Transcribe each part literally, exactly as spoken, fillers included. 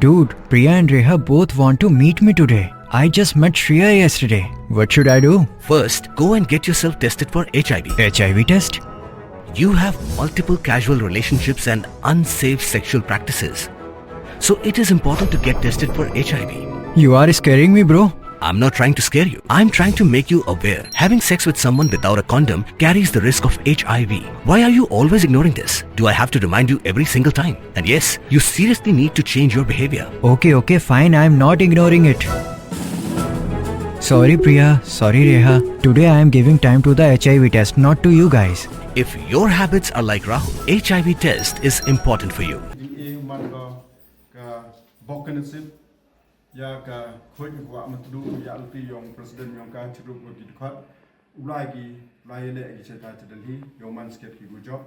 Dude, Priya and Reha both want to meet me today. I just met Shreya yesterday. What should I do? First, go and get yourself tested for H I V. H I V test? You have multiple casual relationships and unsafe sexual practices. So it is important to get tested for H I V. You are scaring me, bro. I'm not trying to scare you. I'm trying to make you aware. Having sex with someone without a condom carries the risk of H I V. Why are you always ignoring this? Do I have to remind you every single time? And yes, you seriously need to change your behavior. Okay, okay, fine. I'm not ignoring it. Sorry, Priya. Sorry, Reha. Today I am giving time to the H I V test, not to you guys. If your habits are like Rahul, H I V test is important for you. Ïa man ka, ka bok ka nasib, ïa ka khuid ka wah Myntdu, ïa lynti yong president yong ka chirup ki dkhot. U lai ki, u lai leh ki cheta cha Delhi, yow man sket ki gujok,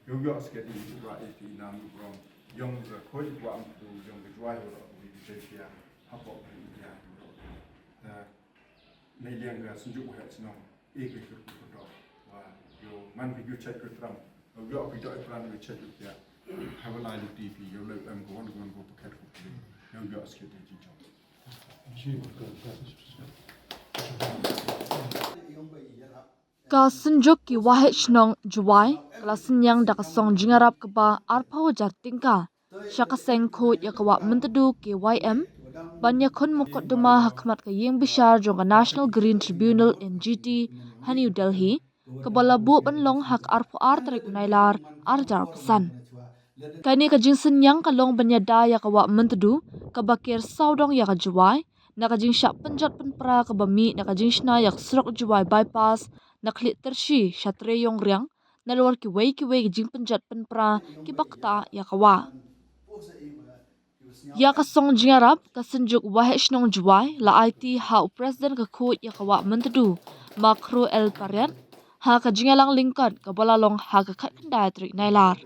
yow yoh sket ki u rah ïa ki nam u brong. Yong ka khuid ka wah Myntdu, yong ka Jowai, u rah ki ki cheta hapoh ka India, u rah. Ta, nei liang ka Synjuk Waheh Chnong, e ka khuid ka dok, wa, yow man ki u chait ka tram, yow yoh ki dok i pran ki chait ka tia. Haba lai lynti phi, yow leh em ka wan ka wan ka pakhet ka pli, yow yoh sket ki jong. Ka Synjuk ki Waheh Chnong Jowai ka la synñiang da ka song jingïarap kaba arphew hajar tyngka sha ka seng khuid ïa ka wah Myntdu, K Y M, ban ïakhun mukotduma ha khmat ka ïing bishar jong ka National Green Tribunal, N G T, ha New Delhi, kaba la buh ban long ha ka arphew ar tarik u Nailar, ar hajar arphew san. Kane ka jingsynñiang ka long ban ïada ïa ka wah Myntdu, kaba ker sawdong ïa ka Jowai, na ka jingshah pynjot pynpra kaba mih na ka jingshna ïa ka surok Jowai Bypass, na Khlieh Tyrshi sha Treiong Riang, nalor kiwei kiwei ki jingpynjot pynpra kiba ktah ïa ka wah. Ïa ka song jingïarap ka Synjuk Waheh Chnong Jowai la aiti ha u president ka khuid ïa ka wah Myntdu, Ma Khroo L Pariat, ha ka jingïalang lyngkot kaba la long ha ka khatkhyndai tarik Nailar.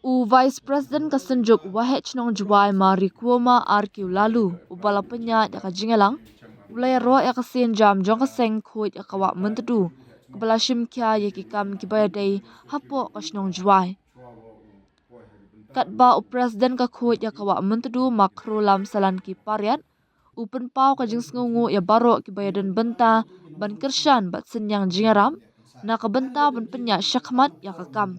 U Vice President ka Synjuk Waheh Chnong Jowai, Ma Rikuoma R Q Laloo, uba la pynïaid ïa ka jingïalang, u la ïaroh ïa ka sienjam jong ka seng khuid ïa ka wah Myntdu, kaba la shim khia ïa ki kam kiba ïadei hapoh ka shnong Jowai. Katba u president ka khuid ïa ka wah Myntdu, Ma Khroo Lamsalan K Pariat, u pynpaw ka jingsngewnguh ïa baroh kiba ïadon bynta ban kyrshan bad synñiang jingïarap na ka bynta ban pynïaid shakhmat ïa ka kam.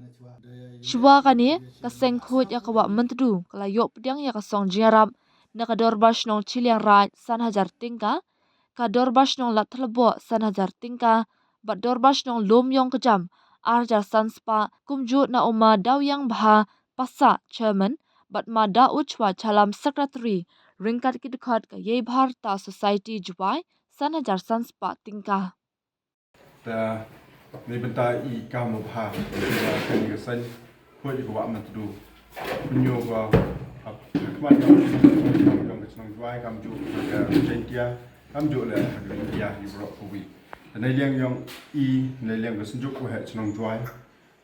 Shuwa kane, ka seng khuid ïa ka wah Myntdu ka la ïoh pdiang ïa ka song jingïarap na ka Dorbar Shnong Chilliangraij san hajar tyngka, ka Dorbar Shnong Ladthadlaboh san hajar tyngka, bad Dorbar Shnong Lumïong Kjam ar hajar san spah, kumjuh na u Ma Dawiang Bha Passah, Chairman, bad Ma Dauchwa Chalam, Secretary, ryngkat ki dkhot ka Yei Bharata Society Jowai, san hajar san spah tyngka. Ta, na bynta i kam u bha, ka seng khuid ka wah Myntdu. Pynïoh ka, ha khmat ka, ka shnong Jowai, kumjuh ka Jaintia, kumjuh leh ka India, i baroh kawei. Ta na liang yong i, na liang ka Synjuk Waheh Chnong Jowai,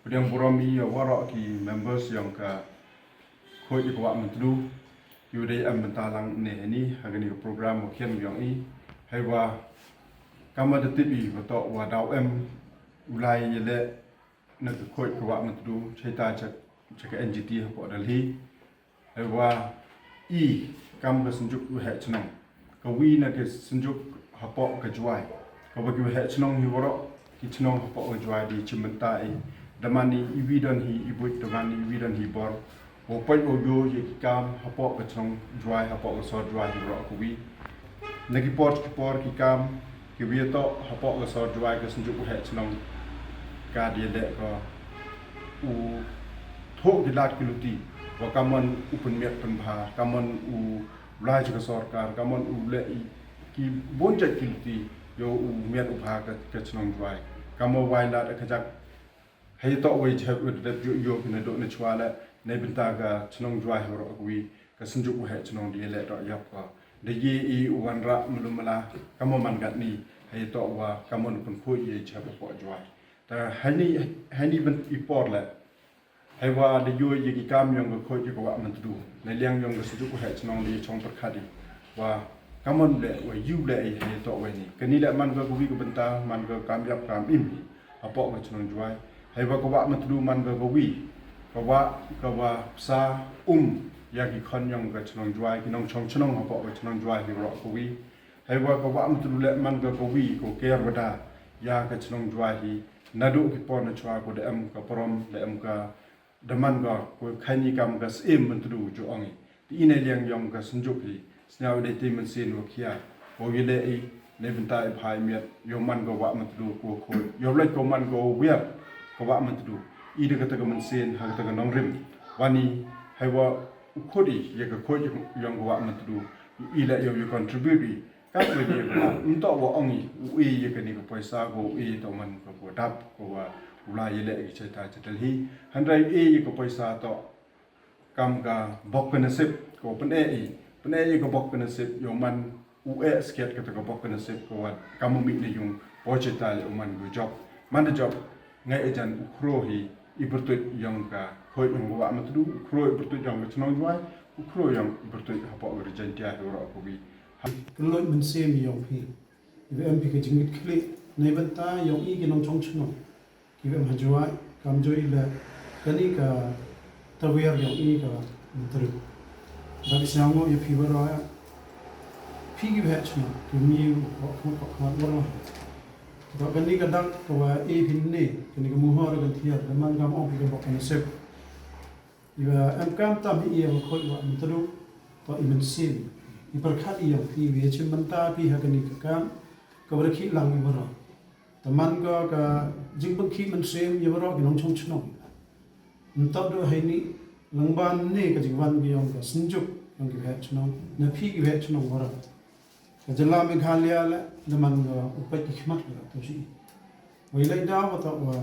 pdiang burom ïa waroh ki members yong ka khuid ka wah Myntdu, ïa u dei em bynta lang ne hani, ha kane ka program wa khian yong i, hei wa, kam wa da tip i, wa toh wa daw em, u lai ïaleh, na ka khuid ka wah Myntdu, cheta cha, cha ka N G T hapoh Delhi, hei wa, i, kam ka Synjuk Waheh Chnong. Kawi na ka Synjuk hapoh ka Jowai. Kaba ki Waheh Chnong hi waroh, ki chnong hapoh ka Jowai da chim bynta i. Da man i, iwi don hi i buit, da man i, iwi don hi bor. Wa poi wa ïoh ïa ki kam hapoh ka chnong Jowai, hapoh ka sor Jowai hi waroh kawi. Na ki por ki por ki kam, kiwi toh hapoh ka sor Jowai ka Synjuk Waheh Chnong. Ka da leh ka u thoh ki lad ki luti. Wa kammon u pynmiat pynbha, kammon u lai cha ka sorkar, kammon u leh i ki bun jait ki luti, yow u miat u bha ka, ka chnong Jowai. Kammon wai lad ka jak, hei toh wei jhep u dep ju ïoh ki na doh na chwa leh, na bynta ka chnong Jowai ha waroh kawi, ka Synjuk Waheh Chnong da leh toh ïap ka. Da ye i u wanrah malu mala, kammon man gat ni, hei toh wa, kammon pynkhuid ye jhep hapoh Jowai. Ta hani, hani ban i por leh, hei wa da ïoh ïa ki kam yong ka khuid ïa ka wah Myntdu. Na liang yong ka Synjuk Waheh Chnong da ïa chong pyrkhat i. Wa kammon leh, wa ïoh leh i hei toh wei ni. Kani leh man ka kawi ka bynta, man ka kam ïap kam im i. Hapoh ka chnong Jowai. Hei wa ka wah Myntdu man ka kawi. Ka wah, ka wah psa um ïa ki khon jong ka chnong Jwai, ki nongchong chnong hapoh ka chnong Jwai hi baroh kawei. Hei wah ka wah Myntdu leh man ka kawei ka ker bad ïa ka chnong Jwai hi. Naduh ki por na chwa ko da em ka parom, da em ka da man ka ko khaini kam ka Syiem Myntdu ju ong i. Te i na liang jong ka Synjuk hi, sñiaw i dei te mynsiem wa khia. Ko ïaleh i, na bynta i bha i miat, ïoh man ka wah Myntdu ko khoi. Ïoh leit ko man ko wiar ka wah Myntdu. I da kata ka mynsiem, ha kata ka nongrim. Wani, hei wa u khot i, ïa ka khoi jong ka wah Myntdu. I leh ïoh ïa contribute i. Ka khoi ïa ka wah, ym toh wa ong i, u e ïa kani ka poisa ko, u e toh man ka ko dap, ko wa u la ïaleh i chai ta chai tal hi. Hynrei u e ïa ka poisa toh kam ka bok ka nasib, ko pyneh i, pyneh i ka bok ka nasib, ïoh man u eh skhet kata ka bok ka nasib ko wat, kam u mih na yung, po cheta ïoh man u jop, man da jop, ngai ajan u khro hi, i pyrtuit jong ka khoi jong ka wah Myntdu, u khro i pyrtuit jong ka chnong Jwai, u khro jong i pyrtuit hapoh ka Ri Jaintia hi baroh kawei. Kylluid mynsiem ïong phi. Iba em phi ka jingmut khlieh, na bynta ïong i ki nongchong chnong. Kiba em ha Jwai, kam joi leh, kani ka tawiar ïong i ka Myntdu. Bad i sñiaw ngo ïa phi baroh, phi kiba heh chnong, ki mih u khot khot khot baroh. Toh kani ka dak ka wa e phi ne, kani ka muhor ka thiar, da man kam ong phi ka bok ka nasib. Iba em kam tam hi ïa ka khoi wah Myntdu, toh i mynsiem. I pyrkhat ïa phi, ïa chim bynta phi ha kani ka kam, ka wa da khih lang i baroh. Te man ka, ka jingpynkhih mynsiem ïa baroh ki nongchong chnong. Ym toh duh heini, lyngba ne ka jingwan ki ïong ka Synjuk, ïong ki heh chnong, na phi ki heh chnong baroh. Ka jylla Meghalaya leh, da man ka u peit ki khmat leh, to shi. Wei leh da wa toh wa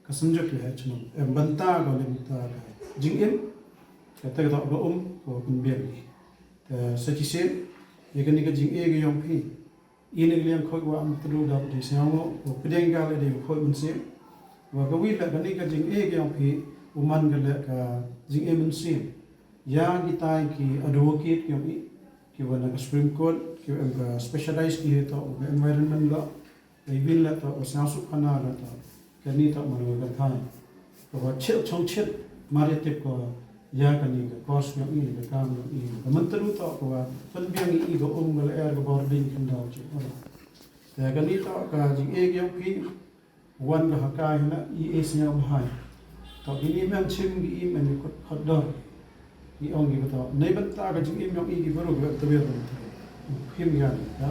ka Synjuk leh chnong. Em bynta ka leh bynta ka jingim, kata ka toh ka um, ka pynbiang ni. Te sa shisien, ïa kani ka jingeh ka ïong phi. I na ka liang khoi wah Myntdu da phi sñiaw ngo, ka pdiang ka leh da khoi mynsiem. Wa kawei leh kani ka jingeh ka ïong phi, u man ka leh ka jingeh mynsiem. Ïa kitai ki advocate ki ïong i, ki wa na ka Supreme Court, ki wa em ka specialized ki hei toh, ka environment law, ka i bin leh toh, ka sñiaw suk khana leh toh, kani toh man ka thai. Ka wa chil chong chil, mar ïa tip ka, ïa kani ka course ïong i, ka kam ïong i. Ka Myntdu toh, ka wa pynbiang i, ka um ka lyer ka bor ding khyndaw chil. Te kani toh, ka jingeh ïong phi, wan ka ha kai na i e sñiaw bha. Toh kini men chim ki i men i kut khot dor. I ong ki toh. Nei bynta ka jingim ïong i ki baroh ki bynta wir bynta. Phim ïa ni ka.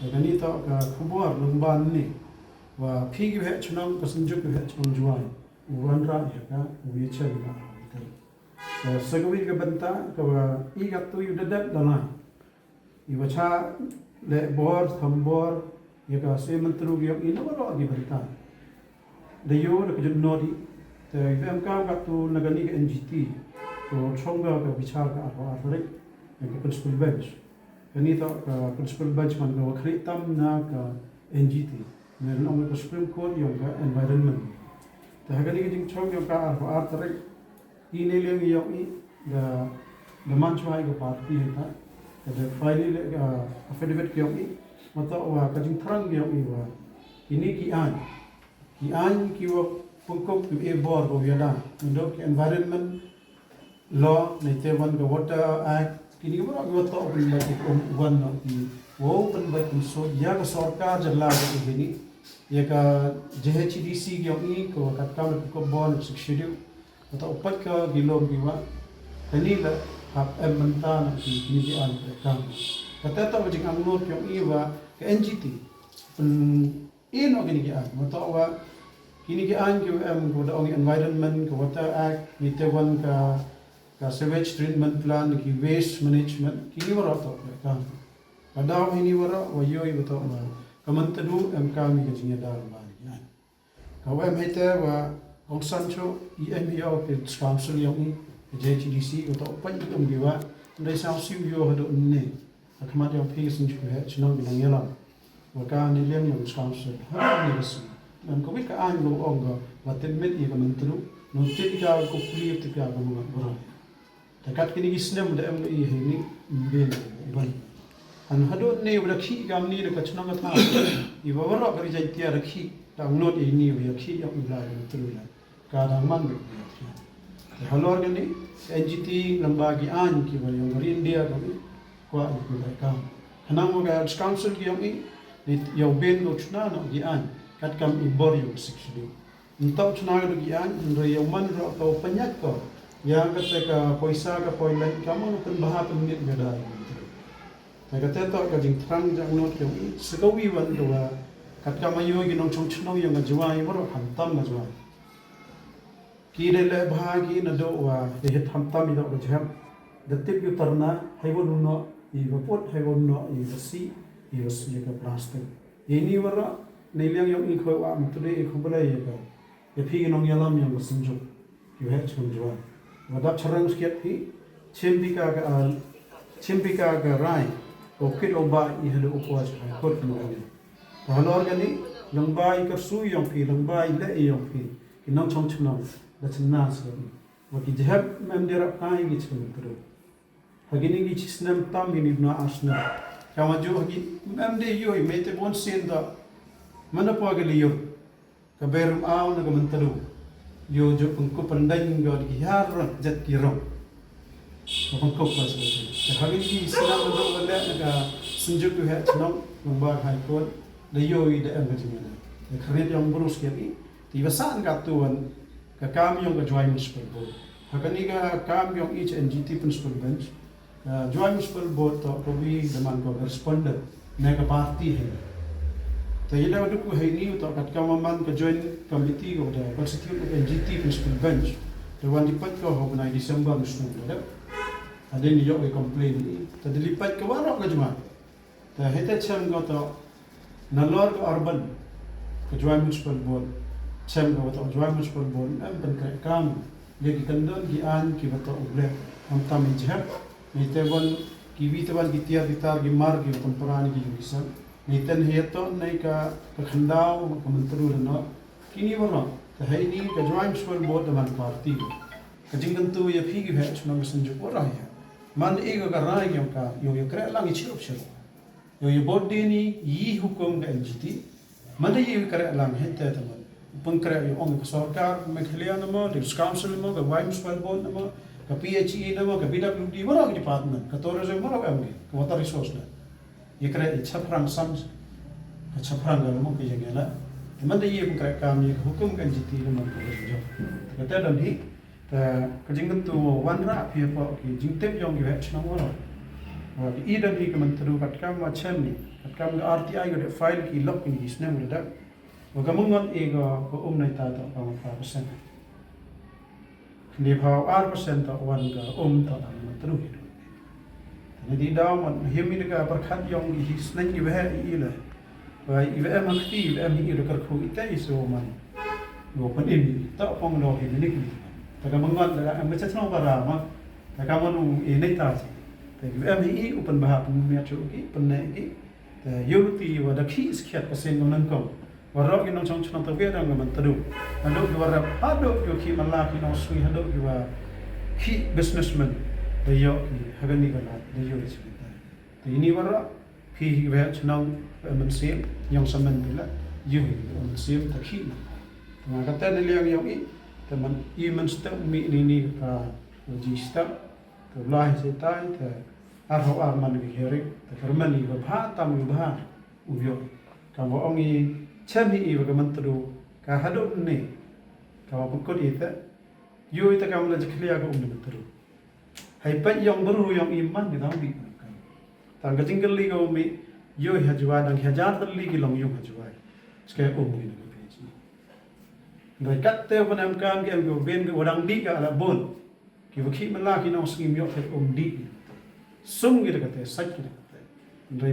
Toh kani toh ka khubor lyngba ni. Wa phi ki heh chnong ka Synjuk ki heh chnong Jwai. U wan ra ïa ka, u ïa chen ka. Toh sa kawei ka bynta ka wa i ka tu yu da dep da lai. I wa cha leh bor, tham bor, ïa ka Syiem Myntdu ïong i na baroh ki bynta. Da ïoh da ka jingnoh di, te i em kam ka tu na kani ka N G T, to chong ka ka bichar ka arphew ar tarik, ïa ka principal bench. Kani toh ka principal bench man ka wa khlieh tam na ka N G T. Ne ong ka Supreme Court ïong ka environment. Te ha kani ka jingchong ïong ka arphew ar tarik, i ne liang ïong i, da, da man chwa i ka party hi ta, ka da file i le ka affidavit ki ïong i, ma toh wa ka jingthrang ki ïong i wa, kini ki aiñ, ki aiñ ki wa pynkup ki e bor ko ïa da, ndo ki environment law, ne te wan ka Water Act, kini ki wa, ki wa toh pynbeit ki um wan no ki, wa pynbeit pynsut, ïa ka sorkar jylla ki kini, ïa ka J H A D C ki ïong i, ko wa katkam pynkup bor ne sik schedule, Kata u peit ka ki lum ki wah. Kani la hap em mynta na ki kini ki aiñ ka kam. Kata toh ka jingangnud ïong i wa ka N G T. Pyn i noh kini ki aiñ. Kata wa kini ki aiñ ki em ko da ong environment, ka Water Act, ni te wan ka, ka sewage treatment plant, ki waste management, kini waroh toh ka kam. Ka daw ini waroh wa ïoh i wa toh wa ka Myntdu em kam i ka jingïada ba ni ki aiñ. Ka wa em hei te wa kongsan cho i em hi ïa u Prince Council ïong i, J H D C, u toh u peit i um ki wa, ndai sa u siw ïoh haduh ne. Ka khmat ïong phi ka seng chu he chnong ki nang ïalam. Wa ka ni liang ïong Prince Council, haduh ne ka si. Nang ka wit ka aiñ ka ong ka, wa tip mit i ka Myntdu, nang tip i ka ko pli tip i ka ko ngat bro. Te kat kini ki snem da em i heini, mbin, ban. Han haduh ne, wada khih kamni da ka chnong ka thaw. I wa waroh ka Ri Jaintia da khih, da ngnud i ni, wa khih ïa u Blai, u Tru la. Ka dang man, u Blai. Halor kane, N G T lyngba ki aiñ kiba ïong ka ri India ka kwah ïa ki kam. Khnang ba ka Council ki ïong i, ni ïoh ban ka chna noh ki aiñ, katkam i bor ïong Sixth Schedule. Ntok chna ka dok ki aiñ, hynrei ïoh man ruh ka u pynïaid ko. Ïa kata ka poisa ka poi leit ka mon pynbha pynmit ka dei. Te kata to ka jingthrang jong ngut ïong i, sa ka wi wan ka wa, katkam aïu ki nongchong chnong ïong ka Jwai, baroh khamtam ka Jwai. Ki dei leh bha ki naduh wa, dei hit khamtam i dok ka jhep. Da tip ïu tarna, hei wan u noh, i wa put, hei wan u noh, i wa sih, i wa sih ka plastik. Ïa ini waroh, nei liang ïong i khoi wa, mynta dei i khoi balei ïa ka. Ïa phi ki nongïalam ïong ka Synjuk. Ïa heh chong Jwai. Wa dap charang skhiat phi, chim phi ka ka, ah, chim phi ka ka rai. Ko kit o ba i haduh u kwah chai kot mo ni. Ka halor kane, lyngba i kyrsu ïong phi, lyngba i leh ïong phi. Ki nongchong chnong, da chynna skhiat phi. Wa ki jhep mem dei rap kai ki chim tru. Ha kine ki chi snem tam kine bna ar snem. Ka ma ju ha ki mem dei ïoh i mei te bon sien da. Mana pwa ka liur. Ka ber am aw na ka Myntdu. Ïoh ju pynkup pyndeng ïoh ki har rong, jet ki rong. Ka pynkup ka sien. Ka ha kine ki snem da wan leh na ka Synjuk ïoh heh chnong, lyngba ka High Court, da ïoh i da em ka jingmane. Da khriat ïong brus ki i, ti ba san ka tuan, ka kam ïong ka Jwai Municipal Board. Ha kane ka kam ïong i cha N G T Principal Bench, Ka Jwai Municipal Board to ka wi da man ko ka respondent ne ka party hi. Te ïa da duk hi ni to katkam man ka joint committee ko da constitute ka N G T Principal Bench. Te wan di pat ko ho bnai December ni snu da. Hadien ïoh ka complaint ni. Te da li pat ka waroh ka jumai. Te hei te chem ko to nalor ka urban ka Jwai Municipal Board. Chem ko to Jwai Municipal Board em pynkreh kam ïa ki kyndon ki aiñ kiba to u blek. Am tam i jhep ni te wan ki wi te wan ki tiar ki tar ki mar ki tempera ni ki yu ki san. Ni ten hei to nei ka ka khyndau ka Myntdu da no. Kini waroh te hei ni ka Jwai Municipal Board da man party. Ka jingkyntu ïa phi ki heh chunong ka Synjuk waroh ïa. Man i ka ka rai ïong ka ïong ïa kreh lang i chirup chirup. Ïa, ïa bor dini, ïa hukum ka N G T. Manda ïa kreh lang hynte te man. Pynkreh ïa ong ka sorkar Meghalaya na mo, the council mo, ka Wai Municipal Board na mo, ka P H E na mo, ka P W D, waroh ka department, ka tourism, waroh em ka, ka water resource na. Ïa kreh ïa chaphrang sam, ka chaphrang ka mo, ka ïa ngela. Manda ïa pynkreh kam ïa ka hukum ka N G T na mo, ka ïa jong. Ka te don hi, Te ka jingkyntu wanrah phi hapoh ki jingtip ïong ki heh chnong waroh. Wa ki i da hi ka Myntdu katkam wa chem ni. Katkam ka R T I ka dei file ki lok ki snem ka dei. Wa ka myngon i ka ka um na ita to ka ma pha percent. Ni pha ar percent to wan ka um to ka Myntdu hi. Te ni di daw mon him i da ka pyrkhat ïong ki sneng ki heh i le. Wa i wa em ha kti, i wa em hi i da kyrkhu i te i so man. Wa pan im i ta pong do hi minik ni. Ta ka mangot da em ka chet sno para ma. Ta ka manu i nei ta chi. Ta i wa em hi i u pan baha pan miat chu ki, pan ne ki. Ta yu ti wa da khi skhiat ka sen nang kong. Wa ro ki nong chong chnong ta wa dang ka Myntdu. Hadu ki wa rap, hadu ki wa khi mala ki nong sui, hadu ki wa khi businessman. Da yo ki, hagan ni ka la, da yo ki chi. Ta ini wa ro, Phi hi weh chnong, eh, mynsiem, ïong samen phi la, ïu hi mynsiem ta khih na. Nga kata ne liang ïong i, te man i man step mi ni ni ka ji step, te lai se tai, te ar ho ar man ki hearing, te kerman i ba bha tam i ba u ïong. Ka ba ong i chem hi i ba ka Myntdu, ka hadok ne, ka ba pukut i te, ïu i te ka man la jiklia ka um ni Myntdu. Hai peit ïong bru ïong i man ki dang bih. Tang ka jingkylli ka um i ïoh ha Jwai dang hajar tylli ki long ïung ha Jwai. Ska um ngi na ka peit. Doi kat te ban em kam ki em ki ben ki wadang dih ka ala bun. Ki wa khih mala ki nong sngi ïoh te um dih. Sum ki da kate, sait ki da kate. Doi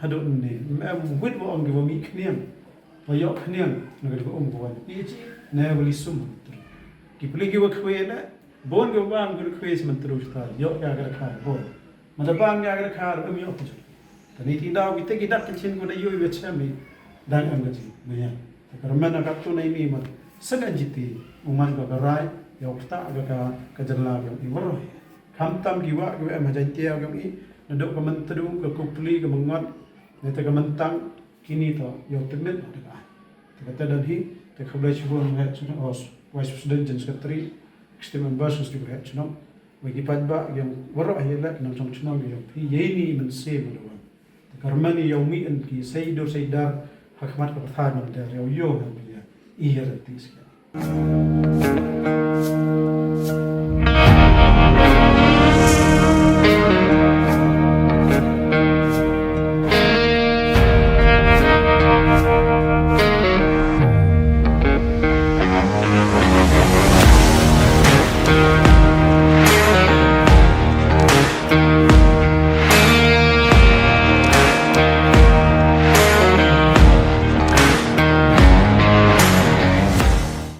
haduh ne em wit wa ong ki wa mih khniang. Wa ïoh khniang na ka dih um ka wan. Pi chi ne wa li sum. Ki pli ki wa khwe ne Bun ki bang ki request Myntdu star, ïoh ka ka ka bun. Ma da bang ka ka ka ym ïoh ka. Tani ti daw kita ki dak ki chin ko da ïoh ïoh chem ni dang am ka ji. Ma ya. Ka ka man ka tu nai mi ma. Sa ka ji ti, u man ka ka rai, ïoh ka ta ka ka ka jala ïoh i waroh. Kam tam ki wa ki em ha jai ti ïoh i, na dok ka Myntdu ka kupli ka mangot, na ta ka mantang, kini to, ïoh tymmen da ka. Ta ka ta dan hi, ta ka blai shibun ngai, os, Vice President General Secretary, Ki state members, ki state head chnong, wa ki paidbah, ïa waroh ïa la nang jong chnong ïa phi ïa ini mynsiem ïa wan. Ka rman ïa u mih yn ki saidur saidar ha khmat ka pathai ban der ïa u ïoh ha phi ïa i ïa rati skia.